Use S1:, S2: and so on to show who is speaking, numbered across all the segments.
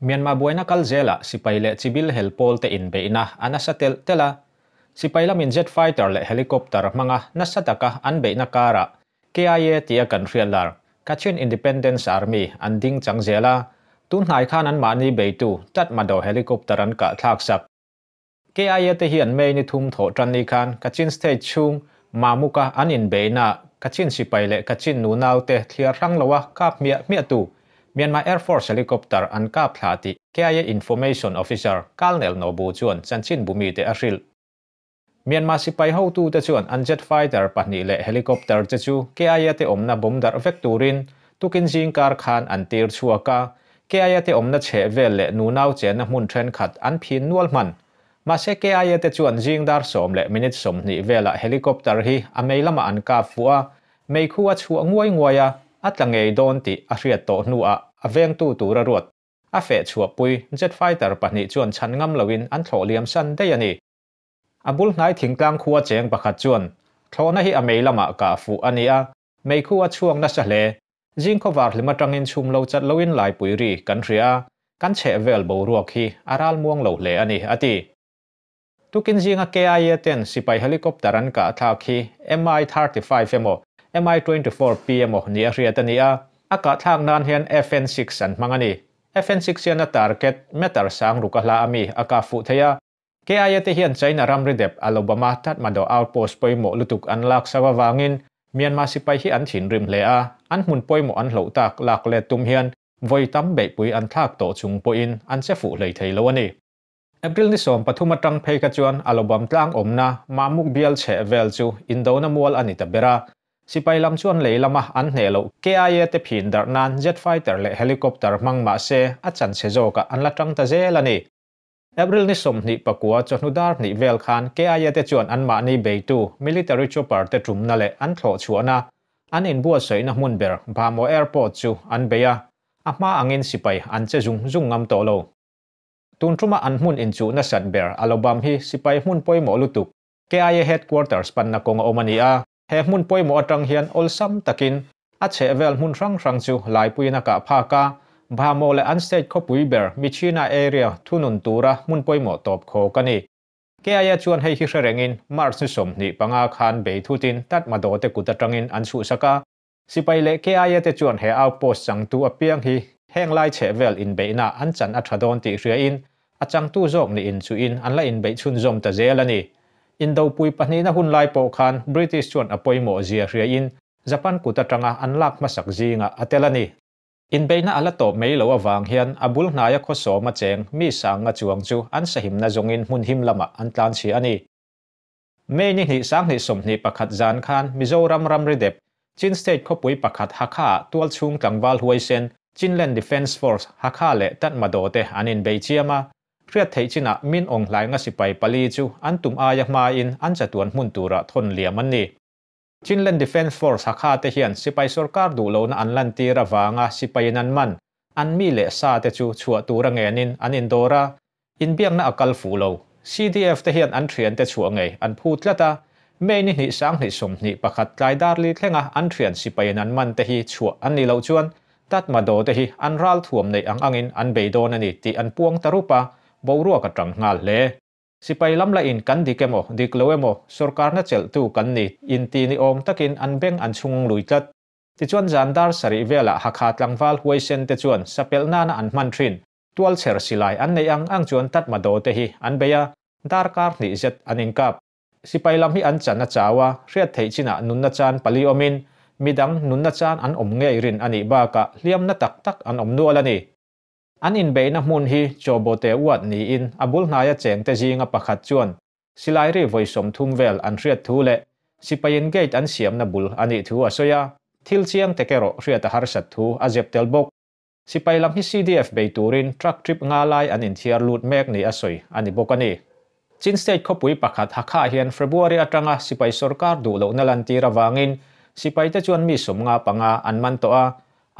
S1: Myanmar buaina kal zelah sipai leh chibil hel pawl te inbeihna a nasa telh telh a. Sipai lamin jet fighter leh helicopter hmanga nasa taka an beihna karah KIA tia kan hriat lar Kachin Independence Army an ding chang zel a. Tun hnai khan anmahni beitu Tatmadaw helicopter an kah thlak sak. KIA te hian May ni thum thawh tan ni khan Kachin State chhung Mamuka an inbeihna Kachin sipai leh Kachin nunau te thliar hrang loa kap hmiah hmiahtu Myanmar Air Force helicopter an kap thla tih KIA Information Officer Colonel Nobu chuan chanchin bumi te a hrilh. Myanmar sipai hotu te chuan an jet fighter pahnih leh helicopter te chu KIA te awmna bomb darh vek turin tukin zingkar khan an tir chhuak a, KIA te awmna chheh vel leh nunau chenna hmun thenkhat an phin nual hman. Mahse KIA te chuan zing dar sawm leh minute 20 velah helicopter hi a mei lamah an kap fuh a, mei khu a chhuah nguai nguai a, a tla ngei dawn tih a hriat tawh hnuah a vengtu tura ruat a feh chhuahpui jet fighter pahnih chuan chhan ngam loin an thlawh liam san daih a ni. A bul hnai thingtlang khua cheng pakhat chuan thlawhna hi a mei lamah kah fuh a ni a, mei khu a chhuak nasa hle. Zing khawvar hlim atangin chhum lo chat loin laipui ri kan hria a, kan chheh vel boruak hi a ral muang lo hle a ni, a ti. Tukin zinga KIA ten sipai helicopter an kah thlak hi Mi-35 emaw Mi-24P emaw ni a hriat a ni a, a kah thlak nan hian FN-6 an hmang a ni. FN-6 hian a target meter sang ruk a hla ami a kah fuh thei a. KIA te hian China ramri dep Alobama Tatmadaw outpost pawimawh lutuk an lak sak avangin Myanmar sipai hi an thinrim hle a, an hmun pawimawh an hloh tak lak let tum hian vawi tam beihpui an thlak tawh chung pawhin an che fuh hlei thei lo a ni. April ni 13 atang phei kha chuan Alobam tlang awmna Mamuk bial chheh vel chu indona mual a ni ta ber a. Sipai lam chuan lei lama an hneh loh KIA te phin darh nan jet fighter leh helicopter hmang mah se a chanchhe zawkah an la tang ta zel a ni. April ni 29 chawhnu dar hnih vel khan KIA te chuan anmahni beitu military chopper te tumna leh an thlawh chhuahna an inbuatsaihna hmun ber Bhamo Airport chu an bei a, a hma angin sipai an che zung zung ngam tawh lo. Tun tuma an hmun inchuhna sat ber Alobam hi sipai hmun pawimawh lutuk KIA headquarters panna kawng a awm a ni a, he hmun pawimawh atang hian awlsam takin a chheh vel hmun hrang hrang chu laipuiin a kah phak a, Bhamo leh an state khawpui ber Myitkyina area thunun tura hmun pawimawh tawp khawk a ni. KIA chuan hei hi hre rengin March ni 25 khan bei thutin Tatmadaw te kut atangin an chhuhsak a, sipai leh KIA te chuan he outpost changtu apiang hi heng lai chheh vel inbeihna an chan a tha dawn tih hriain a changtu zawk ni inchuhin an la inbeih chhunzawm ta zel a ni. Indopui pahnihna hun lai pawh khan British chuan a pawimawh zia hriain Japan kut atanga an lak hmasak zinga a tel a ni. Inbeihna a la tawp mai lo avang hian a bul hnaia khawsawm a cheng mi sanga chuang chu an sahimna zawngin hmun him lamah an tlan chhia a ni. May ni hnih 2021 zan khan Mizoram ramri dep Chin State khawpui pakhat Hakha tual chhung tlangval huaisen Chinland Defence Force Hakha leh Tatmadaw te an inbei chiam a, hriat theih chinah min awng hlai nga sipai pali chu an tum aia hmain an chatuan hmun tura thawn liam an ni. Chinland Defence Force Hakha te hian sipai sarkar duh lohna an lan tir awanga sipaiin an man an mi leh sa te chu chhuah tura ngenin an indawr a, inbiakna a kal fuh lo. CDF te hian an thian te chhuah ngei an phu tlat a, May ni hnih 2021 tlai dar li thlenga an thian sipaiin an man te hi chhuah an ni lo chuan Tatmadaw te hi an ral thuam nei ang angin an bei dawn a ni tih an puang ta rup a, boruak a tang nghal hle. Sipai lam la in kan dik emaw dik lo emaw sarkarna chelhtu kan ni inti ni awm takin an beng an chhung lui tlat. Tichuan zan dar sarih velah Hakha tlangval huaisen te chuan sapelh nana an hman thin tual chher silai an nei ang ang chuan Tatmadaw te hi an bei a, dar kar hnih zet an inkap. Sipai lam hi an chan a chau a, hriat theih chinah nunna chan pali awmin midang nunna chan an awm ngei rin a nih bakah hliamna tak tak an awm nual a ni. An inbeihna hmun hi Chawbote uat niin a bul hnaia cheng te zinga pakhat chuan silai ri vawi 30 vel an hriat thu leh sipaiin gate an siamna bul a nih thu a sawi a, thil chiang te kerawh hriat a harsat thu a zep tel bawk. Sipai lam hi CDF bei turin truck trip nga lai an inthiar lut mek ni a sawi a ni bawk a ni. Chin State khawpui pakhat Hakha hian February atanga sipai sarkar duh lohna lan tir awangin sipai te chuan mi 55 an man tawh a,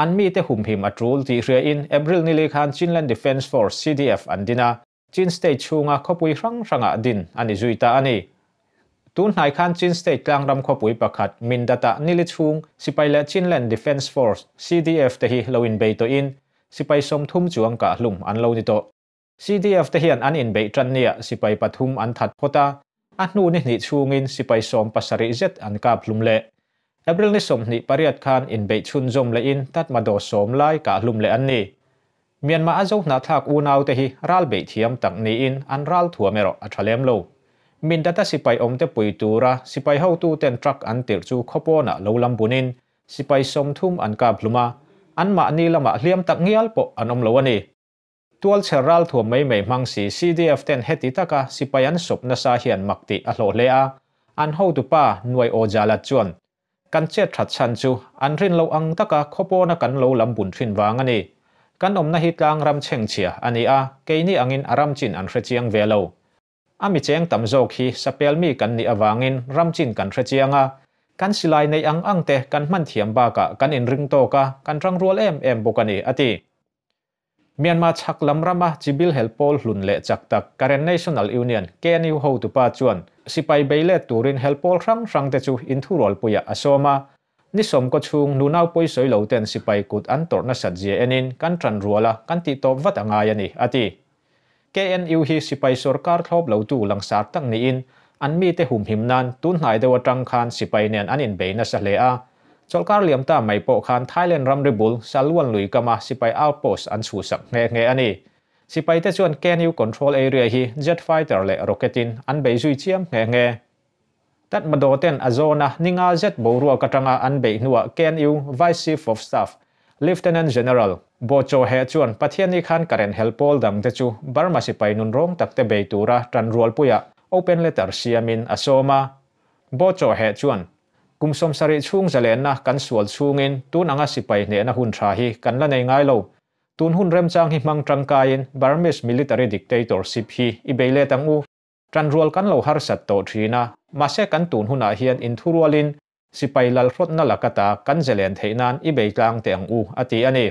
S1: an mi te humhim a tul tih hriain April ni li khan Chinland Defence Force CDF an din a, Chin State chhunga khawpui hrang hrangah din a ni zui ta a ni. Tun hnai khan Chin State tlangram khawpui pakhat Mindata nili chhung sipai leh Chinland Defence Force CDF te hi lo inbei tawhin. sipai 30 chuang kah hlum an lo ni tawh. CDF te hian an inbeih tan niah sipai pathum an that phawt a, a hnu ni hnih chhungin sipai 17 zet an kap hlum leh. April ni 28 khan inbeih chhunzawm lehin Tatmadaw 10 lai kah hlum leh an ni. Myanmar a zo hnahthlak unau te hi ral beih thiam tak niin an ral thuam erawh a tha lem lo. Mindata sipai awmte pui tura sipai hotuten truck an tirh chu khawpawnah lo lam bunin sipai 30 an kap hlum a, anmahni lamah hliam tak ngial pawh an awm lo a ni. Tualchher ral thuam mai mai hmang si CDF ten heti taka sipai an sawp nasa hian mak tih a hlawh hle a, an hotupa Nuai Aw Jalat chuan, Kan chet that chhan chu an rin loh ang taka khawpawna kan lo lam bun thin vang a ni. Kan awmna hi tlang ram chhengchhia a ni a, keini angin a ram chin an hre chiang ve lo. A mi cheng tam zawk hi sapel mi kan nih avangin ram chin kan hre chiang a, kan silai neih ang ang te kan hman thiam bakah kan inring tawk a, kan tangrual em em bawk a ni, a ti. Myanmar chhak lam rama chibil hel pawl hlun leh chak tak Karen National Union, KNU, hotupa chuan sipai bei let turin hel pawl hrang hrang te chu inthurualpuiah a sawm a. Ni sawmkaw chhung nunau pawisawi lo ten sipai kut an tawrh nasat zia enin kan tan rual a, kan tih tawp vat a ngai a ni, a ti. KNU hi sipai sorkar thlawp lotu langsar tak niin an mite humhim nan tun hnai deuh atang khan sipai nen an inbei nasa hle a. Chawlhkar liam ta mai pawh khan Thailand ramri bul Salwan lui kama sipai outpost an chhuhsak nghe nghe a ni. Sipaite chuan KNU control area hi jet fighter leh rocket in an bei zui chiam nghe nghe. Tatmadaw ten a zawna ni nga zet boruak atanga an beih hnuah KNU Vice Chief of Staff, Lieutenant General, Bo Cho He chuan Pathianni khan Karen hel pawl dang te chu Burma sipai nun rawng tak te bei tura tanrualpuiah open letter siamin a sawm a. Bo Cho He chuan, Kum 70 chhung zalenna kan sual chhungin tun anga sipai hnehna hun tha hi kan la nei ngai lo. Tun hun remchang hi hmang tangkaiin Burmese military dictatorship hi i bei let ang u. Tanrual kan lo harsat tawh thin a, mahse kan tun hunah hian inthurualin sipai lalhrawtna lakata kan zelen theih nan i bei tlang teh ang u, a ti a ni.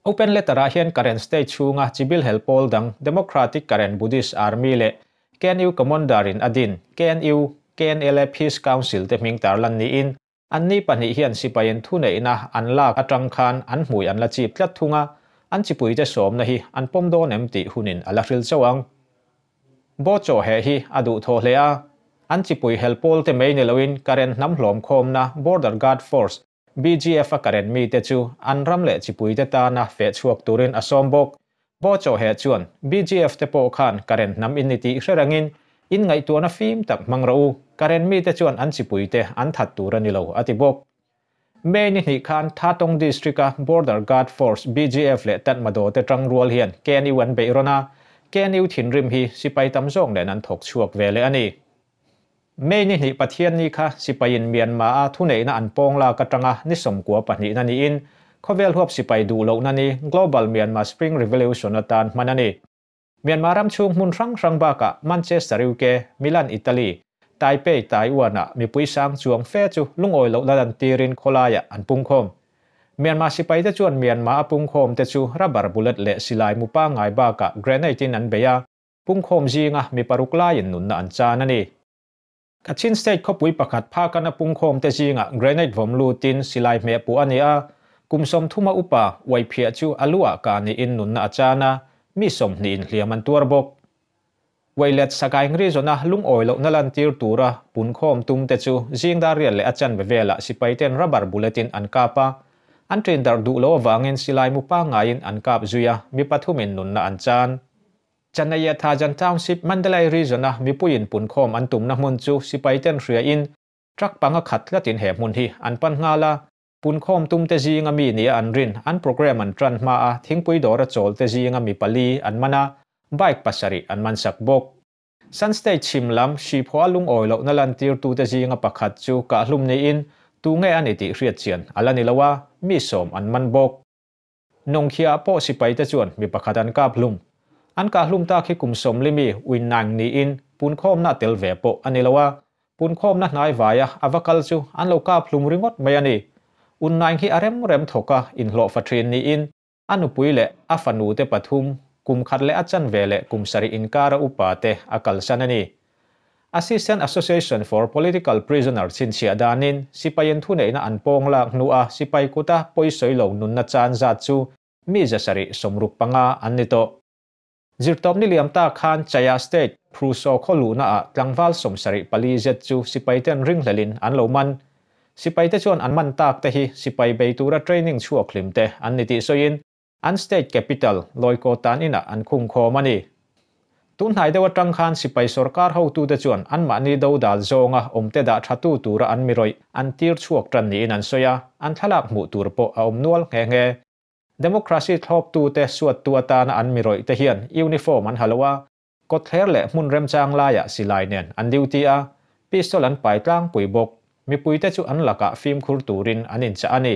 S1: Open letter-ah hian Karen state chhunga chibil hel pawl dang Democratic Karen Buddhist Army leh KNU Commander-in a din KNU, KNLA Peace Council te hming tarlan niin Anni pahnih hian sipaiin thuneihna an lak atang khan an hmui an la chip tlat thung a, an chipuite sawmna hi an pawm dawn em tih hunin a la hril chauh ang. Bo chaw heh hi a duh thaw hle a, an chipui hel pawlte mai ni loin Karen hnam hlawm khawmna Border Guard Force, BGF, a Karen mite chu an ram leh chipuite tana feh chhuak turin a sawm bawk. Bo chaw heh chuan BGF te pawh khan Karen hnam in ni tih hre rengin in ngaihtuahna fim tak hmang rawh u, Karen mite chuan an chipuite an that tur a ni lo, a ti bawk. May ni hnih khan Thatong District-a Border Guard Force, BGF, leh Tatmadaw te tangrual hian KNU an beih rawn a, KNU thinrim hi sipai tam zawk nen an thawk chhuak ve leh a ni. May ni hnih Pathianni kha sipaiin Myanmar-a thuneihna an pawng lak atanga ni 92 na niin khawvel huap sipai duh lohna ni Global Myanmar Spring Revolution atan hman a ni. Myanmar ram chhung hmun hrang hrang bakah Manchester UK, Milan Italy, Taipei Taiwan-ah mipui sang chuang fe chu lungawi lohna lantirin khawlaiah an pungkhawm. Myanmar sipaite chuan Myanmar a pungkhawmte chu rubber bullet leh silai mu pangngai bakah grenade-in an bei a, Pungkhawm zinga mi paruk laiin nunna an chan a ni. Kachin State khawpui pakhat phakana pungkhawmte zinga grenade vawm lutin silai hmeh puh a ni a, kum 30 a upa uai phiah chu a luah kah niin nunna a chan a, mi 20 in hliam an tuar bawk. Uai let Sagaing Region-a lungawi lohna lantir tura punkhawm tumte chu zingdar rial leh a chanve velah sipaiten rubber bullet-in an kap a, an ṭin darh duh lo avangin silai mu pangngaiin an kap zui a, mi pathumin nunna an chan. Chennai Thajan Township Mandalay Region-a mipuiin punkhawm an tumna hmun chu sipaiten hriain truck panga khat tlatin he hmun hi an pan nghal a. Punkhawm tumte zinga mi nia an rin an program an tan hma a, thingpui dawra chawlte zinga mi pali an man a, bike pasarih an man sak bawk. Shan State chhim lam hriphaw a lungawi lohna lantirtute zinga pakhat chu kahhlum niin tunge a ni tih hriat chian a la ni lo a, mi 10 an man bawk. Nongkhia pawh sipaite chuan mi pakhat an kap hlum. An kah hlum tak hi kum 40 mi Uinang niin punkhawmna tel ve pawh a ni lo a, punkhawmna hnai vaia a va kal chu an lo kap hlum ringawt mai a ni. Uinang hi a rem rem thawk a inhlawh fa thin niin a nupui leh a fanu te pathum kum khat leh a chanve leh kum 7 inkara upa te a kalsan a ni. Assistant Association for Political Prisoner chhinchhiah danin sipain thuneihna an pawng lak hnu a sipai kuta pawisawi lo nunna chan zat chu mi 765 an ni tawh. Zirtawpni liam ta khan Chaya State, Hpruso khaw luhnaah tlangval 74 zet chu sipaiten ringhlelin an lo man. Sipaite chuan an man tak te hi sipai bei tura training chhuak hlim te an ni tih sawiin an state capital Loikaw tan inah an khung khawm a ni. Tun hnai deuh atang khan sipai sorkar hotute chuan anmahni dodal zawnga awmte dah thatu tura an mi rawih an tir chhuak tan niin an sawi a, an thlalak hmuh tur pawh a awm nual nghe nghe. Democracy thlawptute suattu atana an mi rawih te hian uniform an ha lo a, kawtthler leh hmun remchang laiah silai nen an duty a, pistol an pai tlangpui bawk. Mipuite chu an lakah fimkhur turin an inchah a ni.